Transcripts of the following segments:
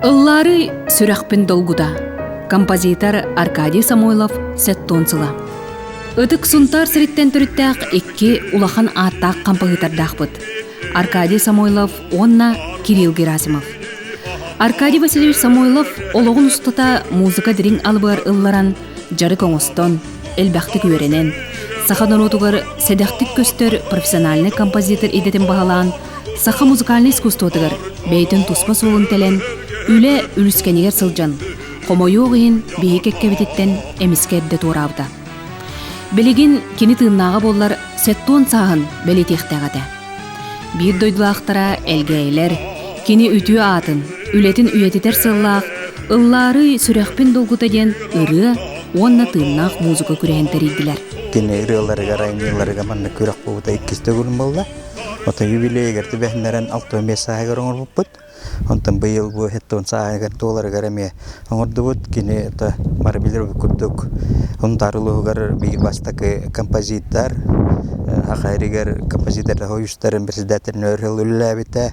Ыллаары сүрэхпин долгута. Композитор Аркадий Самойлов сэттон сыла. Ытык Сунтаар сириттэн төрүттээх икки улахан ааттаах хампаһыытардаахпыт. Аркадий Самойлов уонна Кирилл Герасимов. Аркадий Васильевич Самойлов олоҕун устата музыка дириҥ алыбыгар ылларан, дьарык оҥостон, элбэхтик үөрэнэн, саха норуотугар сэдэхтик көстөр профессиональнай композитор идэтин баһылаан, саха музыкальнай искусствотыгар бэйэтин туспа суолун тэлэн, үлэ үлүскэнигэр сылдьан, хомойуох иһин биһи кэккэбититтэн эмискэ эрдэ туораабыта. Билигин кини тыыннааҕа буоллар сэттуон сааһын бэлиэтиэхтээх этэ. Биир дойдулаахтара Элгээйилэр кини үтүө аатын, үлэтин үйэтитэр сыаллаах «Ыллаарый сүрэхпин долгута» диэн ырыа уонна тыыннаах музыка күрэһин тэрийдилэр. Кини ырыаларыгар, айымньыларыгар маннык күрэх буолбута иккис төгүлүн буолла. Оттон юбилейыгар түбэһиннэрэн 65 сааһыгар оҥорбуппут. Онтон быйыл бу 70 сааһыгар туоларыгар эмиэ оҥордубут. Кини это бары билэр курдук Сунтаар улууһугар биир бастакы композитор, Саха сиригэр композитор союзтарын председателин өр сыл үлэлээбитэ.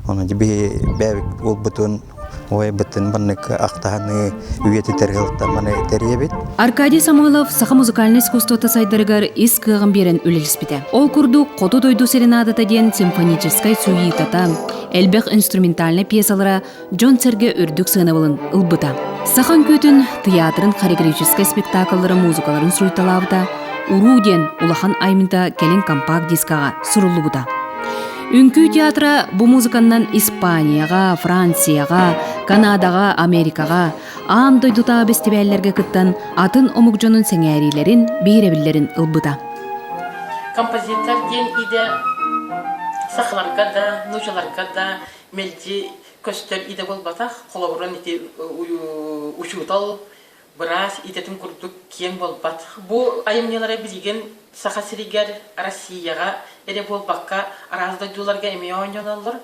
Онон биһи бэйэбит уолбутун Уойбытын маннык ахтаһаныы үйэтитэр сылтан маны тэрийэбит. Аркадий Самойлов саха музыкальнай искусствота сайдарыгар ис кыаҕын биэрэн үлэлэспитэ. Ол курдук Хоту дойду серенадата диэн симфоническай сюитата, элбэх инструментальнай пьесалара дьон-сэргэ үрдүк сыанабылын ылбыта. Саха үҥкүүтүн тыйаатырын хореографическай спектакллара музыкаларын суруйталаабыта, Уруу диэн улахан айымньыта кэлин компакт-дискаҕа суруллубута. Үҥкүү театра бу музыканнан Испанияҕа, Францияҕа, Канадаҕа, Америкаҕа, аан дойдутааҕы бэстибээллэргэ кыттан атын омук дьонун сэҥээриилэрин, биһирэбиллэрин ылбыта. Композитор диэн идэ сахаларга да, нуучаларга да мэлдьи көстөр идэ буолбатах. Холобурун ити учуутал быраас идэтин курдук киэҥ буолбат. Бу айымньылара билигин Саха сиригэр, Россияҕа эрэ буолбакка, араас дойдуларга эмиэ оонньоноллор.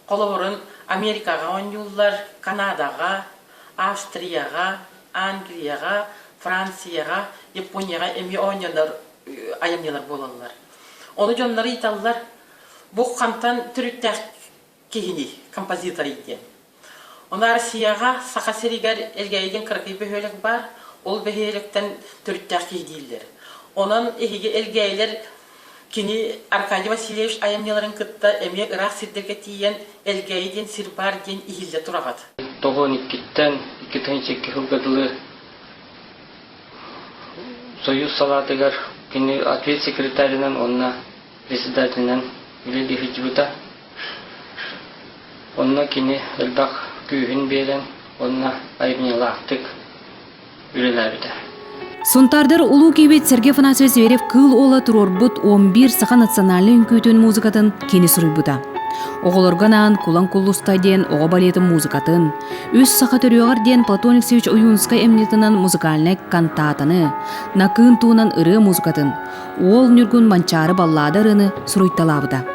Холобурун, Америкаҕа оонньууллар, Канадаҕа, Австрияҕа, Англияҕа, Францияҕа, Японияҕа эмиэ оонньонор айымньылар буолаллар. Ону дьоннор ыйыталлар, бу хантан төрүттээх киһиний, композиторый диэн. Ону Россияҕа, Саха сиригэр Элгээйи диэн кыракый бөһүөлэк баар, ол бөһүөлэктэн төрүттээх киһи дииллэр. Онон эһиги Элгээйилэр кини Аркадий Васильевич айымньыларын кытта эмиэ ыраах сирдэргэ тиийэн Элгээйи диэн сир баар диэн иһиллэ тураҕыт. Тоҕон иккиттэн 2002 сылга дылы Союз салаатыгар кини ответ секретарынан уонна председателинэн үлэлии сылдьыбыта. Онно кини элбэх күүһүн биэрэн уонна айымньылаахтык үлэлээбитэ. Сунтаардар улуу киһибит Сергей Афанасьевич Зверев Кыыл Уола туруорбут 11 саха национальнай үҥкүүтүн музыкатын кини суруйбута. Оҕолорго анаан Кулан Куллустай диэн оҕо балетын музыкатын, Үс саха төрүөҕэр диэн Платон Алексеевич Ойуунскай эмньитынан музыкальнай кантатаны, Накыын туунан ырыа музыкатын, Уол Ньургун Манчаары баллаада ырыаны суруйталаабыта.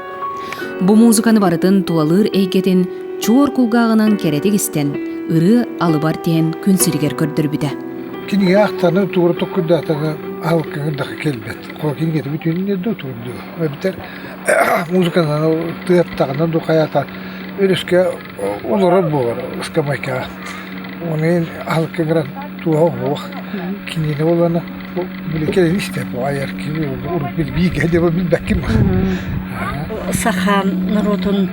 Бу музыканы барытын тулалыыр эйгэтин чуор кулгааҕынан кэрэтик истэн, ырыа алыбар тиһэн күн сиригэр көрдөрбүтэ. Кинигэ ахтаны туора токкуйдаатаҕы аһылыкка кэлбэт. Хоро кинигэтэ бүтүннүү да турду. Эбэтэр музыканан тыаттаҕына ду хайата өрүскэ олорор буолар ыскамыайкаҕа. Оны аһылыкка гынан туоһа оһуох кинини буоллаҕына били кэлин истэ бу айар киһи урут билбиигэ диэбэ билбэккин Саха норуотун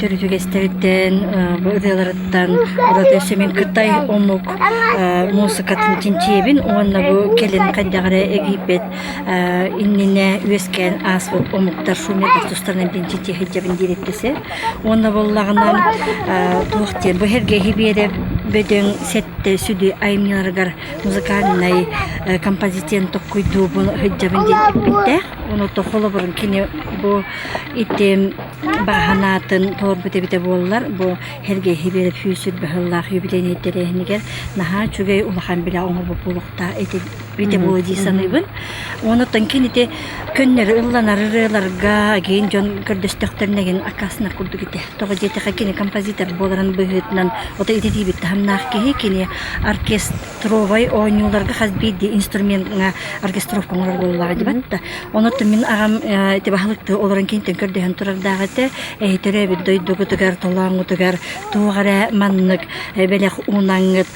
төрүт үгэстэриттэн, бу ырыаларыттан ураты өссө мин кытай омук муусукатын чинчийэбин уонна бу кэлин хайдах эрэ Египет иннинэ үөскээн ааспыт омуктар шумердар тустарынан чинчийэ сылдьабын диир эттэ Уонна буоллаҕына туох диэн бу Сэргэйи Биэрэ бөдөҥ сэттэ сүдү айымньыларыгар музыкальнай композицияны токкуйдуубун сылдьабын диэн эппиттээх. Ону холобурун кини бу ити баҕа санаатын толорбут эбитэ буоллар, бу Сэргэйи Биэрэ 120 сыллаах юбилейнай тэрээһинигэр наһаа үчүгэй улахан билэ оҥорбут буолуохтаах ити Ити буолуо дии саныыбын. Уонна кин ити көннөрү ылланар ырыаларга киин дьон көрдөстөхтөрүнэ гин аккаастанар курдук ити. Тоҕо диэтэххэ кини композитор буоларын быһыытынан ото ити диибит таһымнаах киһи кини оркестровай оонньууларга хас биирдии инструментҥа оркестровка оҥорор буоллаҕа дибат да. Онон мин аҕам ити баһылыктыы олорон киниттэн көрдөһөн турардаах. этэ. Эһи төрөөбүт дойдугутугар, толооҥҥутугар туох эрэ маннык бэлэх уунаҥҥыт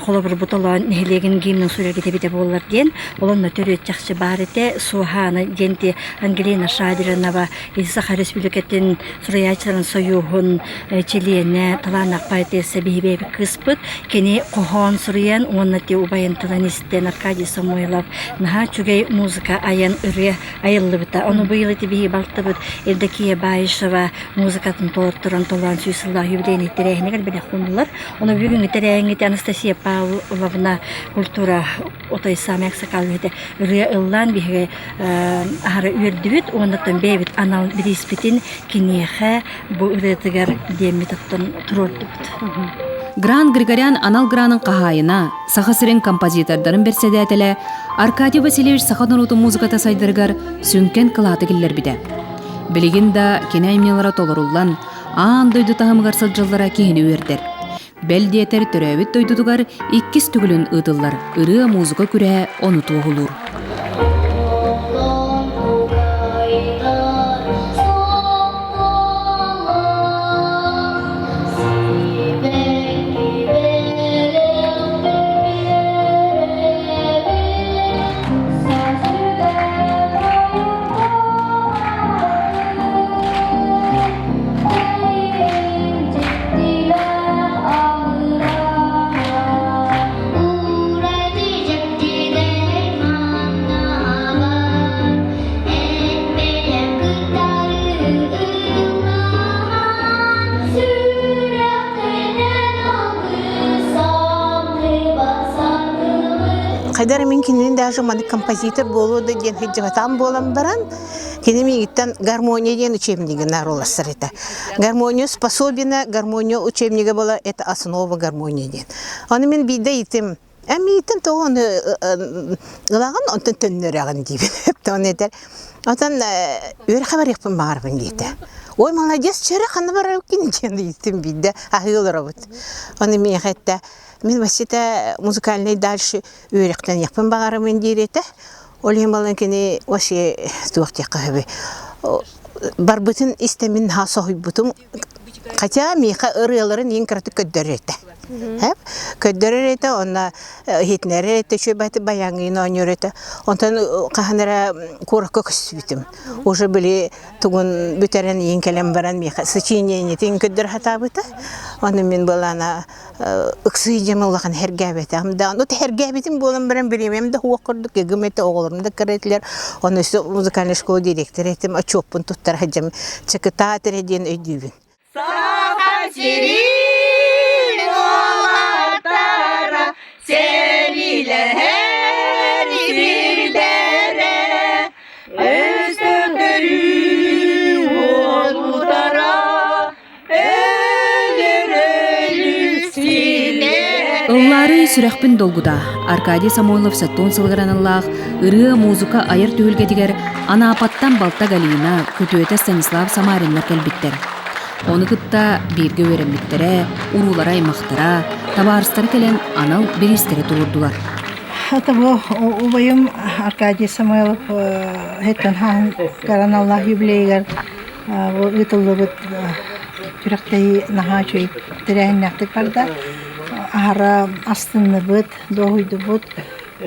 холобур бу толоон нэһилиэгин гимнын суруйаргыт эбитэ буоллар диэн. Ол онно төрүөт чахчы баар этэ. Суоһааны диэн ти Ангелина Шадринова Саха Республикатын суруйааччыларын сойууһун чилиэнэ, талааннаах поэтесса биһиги кыыспыт. Кини хоһоон суруйан уонна ти убайын тылын истэн Аркадий Самойлов наһаа үчүгэй музыка айан ырыа айыллыбыта. Ону быйыл ити биһиги балтыбыт Евдокия Баишева музыкатын толорторон толоон сүүс сыллаах юбилейный тэрээһинигэр бэлэх ууннулар. Ону бүгүҥҥү тэрээһиҥҥит Анастасия Павловна культура отой самый аксакал этэ ырыа ыллаан биһиги аһара үөрдүбүт уонна оттон бэйэбит анал бирииспитин киниэхэ бу ырыатыгар диэммит оттон туруордубут. Гран Григорян анал гранын хаһаайына, Саха сирин композитордарын бэрсэдээтэлэ Аркадий Васильевич саха норуотун музыката сайдарыгар сүҥкэн кылааты киллэрбитэ. Билигин да кини айымньылара толоруллан, аан дойду таһымыгар сылдьаллара киһини үөрдэр. Бэл диэтэр төрөөбүт дойдутугар иккис төгүлүн ыытыллар ырыа-музыка күрэһэ ону туоһулуур. Хайдар мин кинини даже маннык композитор буолуо да диэн сылдьыбатаҕым буолан баран, кини миигиттэн гармония диэн учебнигын арыылассар этэ. Гармония способена, гармония учебнига была это основа гармонии диэн. Ону мин биирдэ ыйытым, эн миигиттэн тоҕо ону ылаҕын, онтон төннөрөҕүн диибин. Ону этэр, Отон үөрэххэ барыахпын баҕарабын диэтэ. Ой, молодец, чөрө ханна бараркын диэн ыйыттым биирдэ аһыы олоробут. Ону миэхэ эттэ, мин вообще-то музыкальный дальше үөрэхтэниэхпин баҕарабын диир этэ. Ол иһин балан кини вообще туох диэххэ сөбүй барбытын истэмин наһаа соһуйбутум. Хотя миэхэ ырыаларын иин кыратык көрдөрөр этэ. Көрдөрөр этэ, онно иһитинэрэр этэ, үчүгэй баяҥыын оонньуур этэ. Онтон хаһан эрэ куоракка көстүбүтүм. Уже били тугун бүтэрэн иин кэлэн баран миэхэ сочинениетин көрдөрө сатаабыта. Ону мин былаана ыксыы дьэм улахан сэргээбэтэҕим да ну сэргээбитим буолан баран бириэмэм да суох курдук ыгым этэ оҕолорум да кыра этилэр ону өссө музыкальнай школа директора этим отчуоппун туттара сылдьам чакытаат эрэ диэн өйдүүбүн Саха сирин уолаттара сэриилэһэр сирдэрэ өстөктөрү уолутара Ыллаары сүрэхпин долгута Аркадий Самойлов сэттон сылыгар аналлаах ырыа-музыка айар түһүлгэтигэр Анаапаттан балта Галина, күтүөтэ Станислав Самариннар кэлбиттэр. Ону кытта бииргэ үөрэммиттэрэ, уруулара-аймахтара, табаарыстара кэлэн анал бириистэри туруордулар. Это бу убайым Аркадий Самойлов хэттэн хаан аналлаах юбилейыгар Бу ыытыллыбыт күрэхтэһии наһаа үчүгэй тэрээһиннээхтик барда. Аһара астынныбыт, дуоһуйдубут.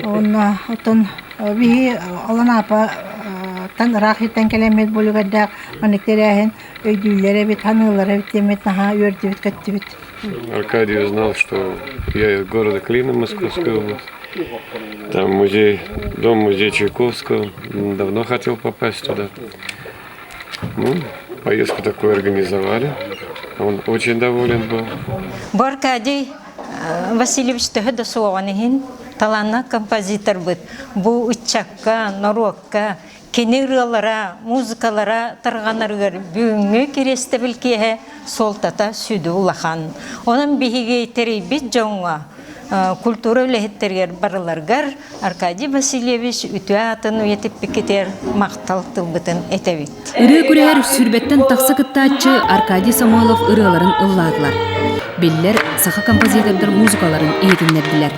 Уонна оттон биһи Алан Аапаттан ыраах сиртэн кэлэммит бу үлүгэрдээх маннык тэрээһин өйдүүллэр эбит, саныыллар эбит диэммит наһаа үөрдүбүт-көттүбүт. Аркадий узнал, что я из города Клина, Московской области. Там музей, дом-музей Чайковского. Давно хотел попасть туда. Ну, поездку такую организовали. Он очень доволен был. Бу Аркадий Васильевич төһө да суоҕун иһин талааннаах композиторбыт бу ыччакка, норуокка кини ырыалара, музыкалара тарҕанарыгар бүгүҥҥү кириэстэбил киэһэ суолтата сүдү улахан. Онон биһиги тэрийбит дьоҥҥо культура үлэһиттэригэр барыларыгар Аркадий Васильевич үтүө аатын үйэтиппиккитигэр махтал тылбытын этэбит. Ырыа күрэһэр сүүрбэттэн тахса кыттааччы Аркадий Самойлов ырыаларын ыллаатылар. Биллэр саха композитордар музыкаларын иһитиннэрдилэр.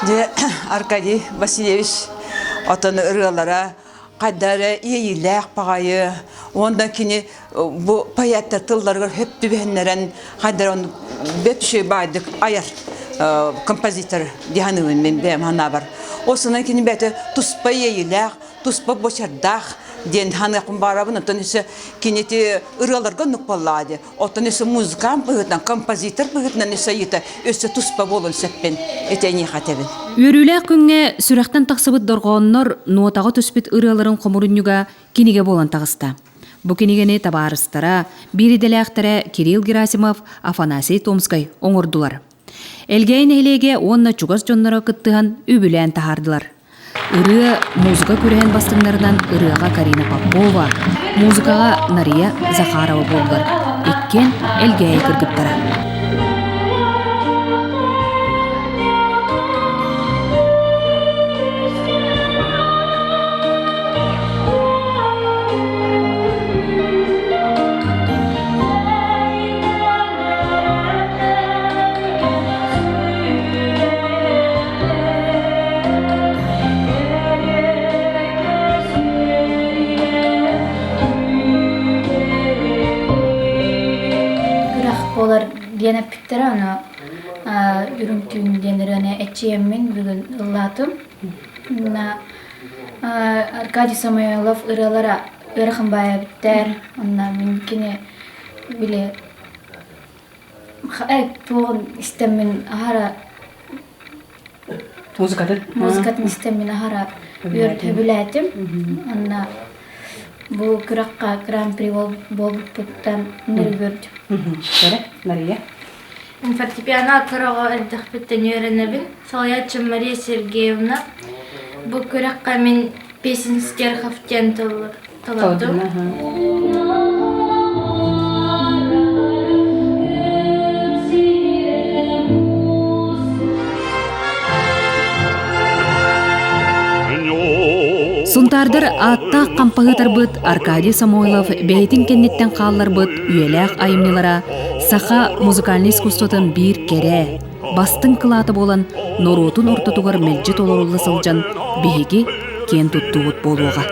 Дьэ, Аркадий Васильевич отон ырыалара хайда эрэ иэйиилээх баҕайы уонна кини бу поэттар тылларыгар хөп түбэһиннэрэн хайда эрэ бэрт үчүгэй баайдык айар композитор дии саныыбын мин бэйэм санаабар. Ол кини бэйэтэ туспа иэйиилээх, туспа буочардаах диэн саныахпын баарабын. Оттон өссө кини ити ырыаларга оннук буоллаҕа дии. Оттон өссө музыкант быһыытынан, композитор быһыытынан өссө айыыта өссө туспа буолуон сөппүн ити эйиэхэ этэбин. Үөрүүлээх күҥҥэ сүрэхтэн тахсыбыт дорҕооннор нуотаҕа түспүт ырыаларын хомурунньуга кинигэ буолан таҕыста. Бу кинигэни табаарыстара, биир идэлээхтэрэ Кирилл Герасимов, Афанасий Томскай оҥордулар. Элгээйи нэһилиэгэ уонна чугас дьонноро кыттыһан үбүлээн таһаардылар. Ырыа, музыка күрэһин бастыҥнарынан ырыаҕа Карина Попова, музыкаҕа Нария Захарова буоллар. Иккиэн Элгээйи кыргыттара. Күрэх буолар диэн эппиттэрэ, ону үрүҥ түүн диэн ырыаны эччийэммин бүгүн ыллаатым. Аркадий Самойлов ырыалара ыарахан баайа эбиттэр. Онно мин кини били туоҕун истэммин аһара Музыкатын? Музыкатын истэммин аһара үөрдүбүлээтим. Онно бу күрэххэ гран-при буолбуппуттан нөргүөрдүм. Көрө, Мария. Фортепиано кыраҕа эрдэхпиттэн үөрэнэбин. Салайааччым Мария Сергеевна. Бу күрэххэ мин «Песен стерхов» диэн толордум. Сунтаардар ааттаах хампаһыытарбыт Аркадий Самойлов бэйэтин кэнниттэн хаалларбыт үйэлээх айымньылара саха музыкальнай искусствотын биир кэрэ, бастыҥ кылаата буолан норуотун ортотугар мэлдьи толорулла сылдьан биһиги киэн туттуубут буолуоҕа.